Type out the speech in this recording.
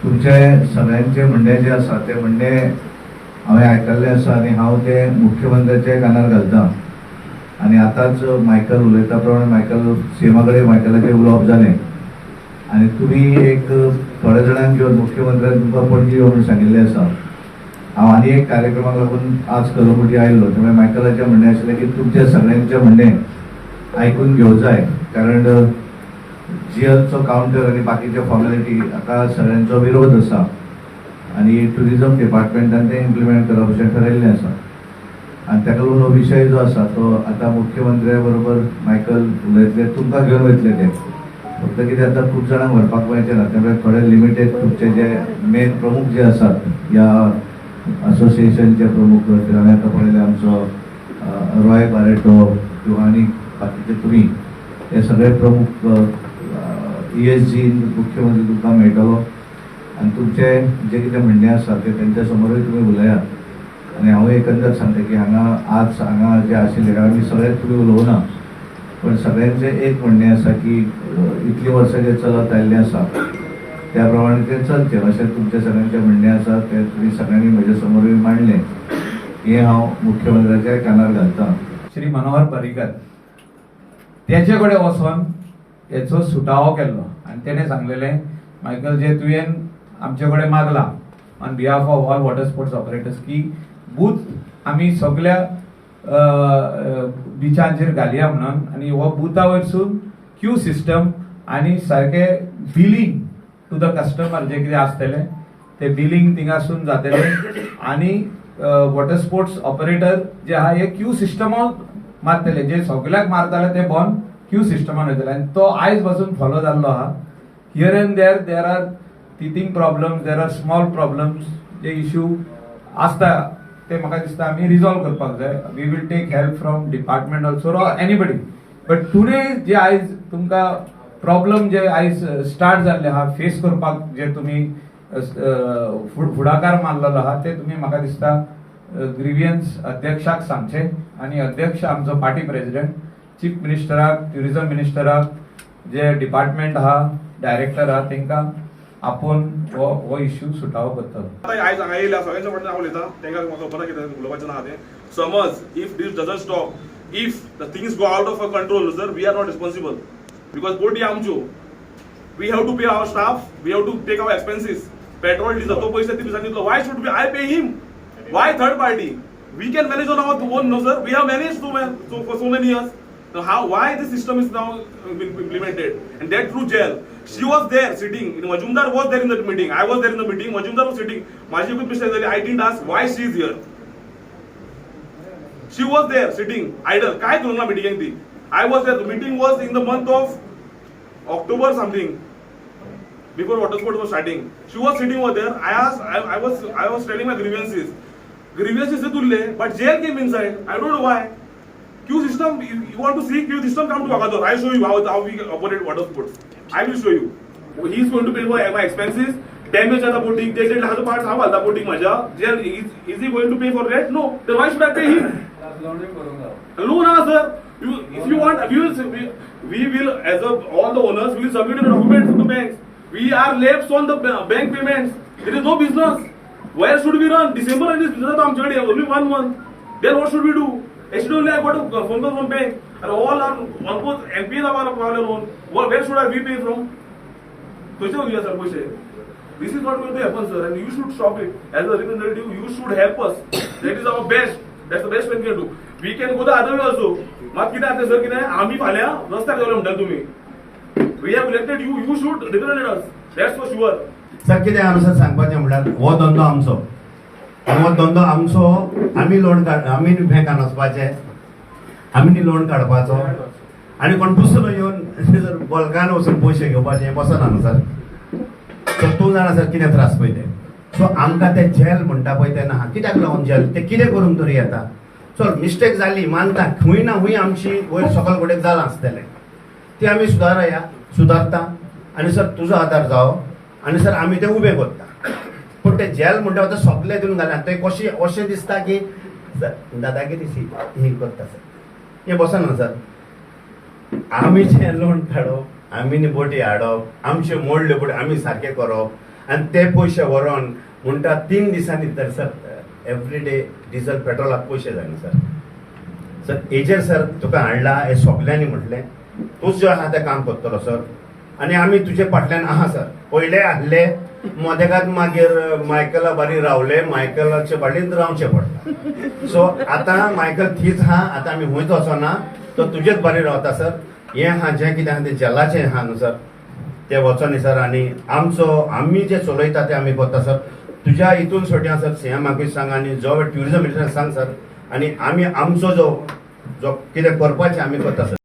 तुमचे सगळ्यांचे म्हणणें जें आसा तें म्हणणें हांवें आयकल्लें आसा आनी हांव तें मुख्यमंत्र्याच्या कानार घालता. आनी आतांच मायकल उलयता प्रमाणे मायकल सीएमा कडेन मायकलाचें उलोवप जालें आनी तुमी एक थोड्या जाणांक घेवन मुख्यमंत्र्यान तुमकां पणजी यो म्हणून सांगिल्लें आसा. हांव आनी एक कार्यक्रमाक लागून आज कलंगुटी आयिल्लो, त्यामुळे मायकलाचें म्हणणें आशिल्लें की तुमच्या सगळ्यांचें म्हणणें आयकून घेवंक जाय, कारण जीएलचो कावंटर आनी बाकीचे फॉर्मेलिटी हाका सगळ्यांचो विरोध आसा आनी ट्युरिजम डिपार्टमेंटान तें इम्प्लिमेंट करप अशें ठरयल्लें आसा. आनी ताका लागून हो विशय जो आसा तो आतां मुख्यमंत्र्या बरोबर मायकल उलयतले, तुमकां घेवन वयतले. ते फक्त कितें आतां खूब जाणांक व्हरपाक मेळचें ना, त्यामुळे थोडे लिमिटेड तुमचे जे मेन प्रमुख जे आसात ह्या असोसिएशनचे प्रमुख, हांवें आतां पळयलें आमचो रॉय बारेटो किंवा आनी बाकीचे तुमी हे सगळे प्रमुख ईएसजी मुख्यमंत्री तुमकां मेळटलो आनी तुमचे जे कितें म्हणणें आसा तें तेंच्या समोरूय तुमी उलयात. आनी हांव एकंदर सांगता की हांगा आज हांगा जे आशिल्ले, कारण आमी सगळे तुमी उलोवना, पण सगळ्यांचें एक म्हणणें आसा की इतलीं वर्सां जें चलत आयिल्लें आसा त्या प्रमाणे तें चलचें अशें तुमचें सगळ्यांचें म्हणणें आसा, तें तुमी सगळ्यांनी म्हज्या समोरूय मांडलें, हें हांव मुख्यमंत्र्याच्या कानार घालता. श्री मनोहर पर्रीकर तेचे कडेन वचोन हेचो सुटावो केल्लो आनी तेणें सांगलेलें, मायकल जे तुवें आमचे कडेन मागला on behalf of all water sports operators की बूथ आमी सगल्या बिचांचेर घालया म्हणून, आनी हो बुथा वयरसून क्यू सिस्टम आनी सारकें बिलींग टू the customer जे कितें आसतलें ते बिलींग थिंगासून जातलें आनी वॉटर स्पोर्ट्स ऑपरेटर जे आहा हे क्यू सिस्टमान मारतले, जे सगल्याक मारताले ते बंद क्यू सिस्टमान वयतले. आनी तो आयज पासून फॉलो जाल्लो आहा. Here and there there are teething problems, there are small problems, J issue आसता ते म्हाका दिसता आमी रिजॉल्व करपाक जाय. We will take help from department also or anybody, but today जे आयज तुमकां प्रॉब्लम जे आयज स्टार्ट जाल्ले आहा फेस करपाक जे तुमी फुडाकार मारलेलो आहा ते तुमी म्हाका दिसता ग्रिवियन्स अध्यक्षाक सांगचे आनी अध्यक्ष आमचो पार्टी प्रेसिडेंट चीफ मिनिस्टराक, ट्युरिझम मिनिस्टराक, जे डिपार्टमेंट आहा, डायरेक्टर आहा, तांकां आपोवन हो इश्यू सुटावो करतलो. आतां आयज हांगा येयल्या सगळ्यांच्या फाटल्यान हांव उलयता, तांकां म्हाका खबर कितें उलोवपाचें ना तें. समज if this doesn't stop, if the things go out of our control, sir, we are not responsible because बोटी आमच्यो. We have to pay our staff, we have to take our expenses, petrol, diesel, तो पैसे ती दिसलो. Why should be I pay him? Why third party? We can manage on our own, no sir? We have manage so for so many years. Now how, why this system is now been implemented and that through GEL? She was there sitting. Majumdar was there in that meeting. I was there in the meeting. Majumdar was sitting. माझी एकूच mistake झाली. I didn't ask why she is here. She was there sitting idle. काय करूंक ना मिटिंगेक ती. I was there. The meeting was in the month of October something, before water sport was starting. She was sitting over there. I asked, I was telling my grievances. Grievances उरले, but GEL came inside. I don't know why. Queue system, you want to see queue system, come to Vagator. I show you how we operate water sports. I will show you. He is going to pay for my expenses. Damage आता boating, ते ते हाजो parts हांव घालता boating माझ्या. GEL, is he going to pay for that? No. Then why should I pay him? Loan ah, sir. You, if you want, we will, as a, all the owners, we will submit the documents to the banks. We are lapsed on the bank payments. There is no business. Where should we run? December is business आमच्याकडे only one month. Then what should we do? Yesterday only I got a phone call from bank. And all are almost NPA our loan. Where should I we pay from? खंयचे वचया sir पयशे? This is not going to happen, sir, and you should stop it. As a representative, you should help us. That is our best. That's the best we can do. We can go the other way also. मात कितें जातलें sir, कितें आमी फाल्यां रस्त्यार देंवले म्हणटा तुमी. We have elected you, you should represent us. That's for sure. Sir, कितें आहा सर सांगपाचें म्हणल्यार हो धंदो आमचो आनी हो धंदो आमचो, आमी लोन काड, आमी बँकान वचपाचें, आमी लोन काडपाचो आनी कोण दुसरो येवन जर बल्कान वचून पयशे घेवपाचे हें बसना न्हू सर. तर तूं जाणा सर कितें त्रास पळय ते. सो आमकां ते जेल म्हणटा पळय ते ना, कित्याक लागून जेल ते कितें करूंक तरी येता. चल, मिस्टेक जाली मानता, खंय ना खंय आमची वयर सकल कडेन जालां आसतलें, ती आमी सुदारया, सुदारता आनी सर तुजो आदार जावो आनी सर आमी ते उबे करता. पूण ते जेल म्हणटा आतां सगळे दिवन घाला ते कशें अशें दिसता की सर दादागिरी ही करता सर, हें बसना सर. आमी जे लोन काडप, आमी बोटी हाडप, आमचे मोडल्यो बोटी आमी सारके करप. आनी ते पयशे व्हरोन म्हणटा 3 दिसांनी दितले सर. एवरी डे डिझल पेट्रोलाक पयशे जाय न्हू सर. सर, हेजेर सर तुका हाडला हे सगल्यांनी म्हटलें, तूंच जो आहा तें काम करतलो सर आनी आमी तुजे फाटल्यान आहा सर. पयले आहले मदेकात, मागीर मायकला बारी रावले, मायकलाचे बाडीन रावचें पडटा. सो आतां मायकल थीच आहा, आतां आमी खंयच वचना, तो तुजेच बारी रावता सर. हें आहा जें कितें आहा तें जेलाचें आहा न्हू सर, ते वचोनी सर. आनी आमचो आमी जे चलयता ते आमी करता सर. तुज्या हितून सोडया सर, सीएमाकूय सांग आनी जो ट्युरिजम मिनिस्टर सांग सर, आनी आमी आमचो जो जो कितें करपाचें आमी करता सर.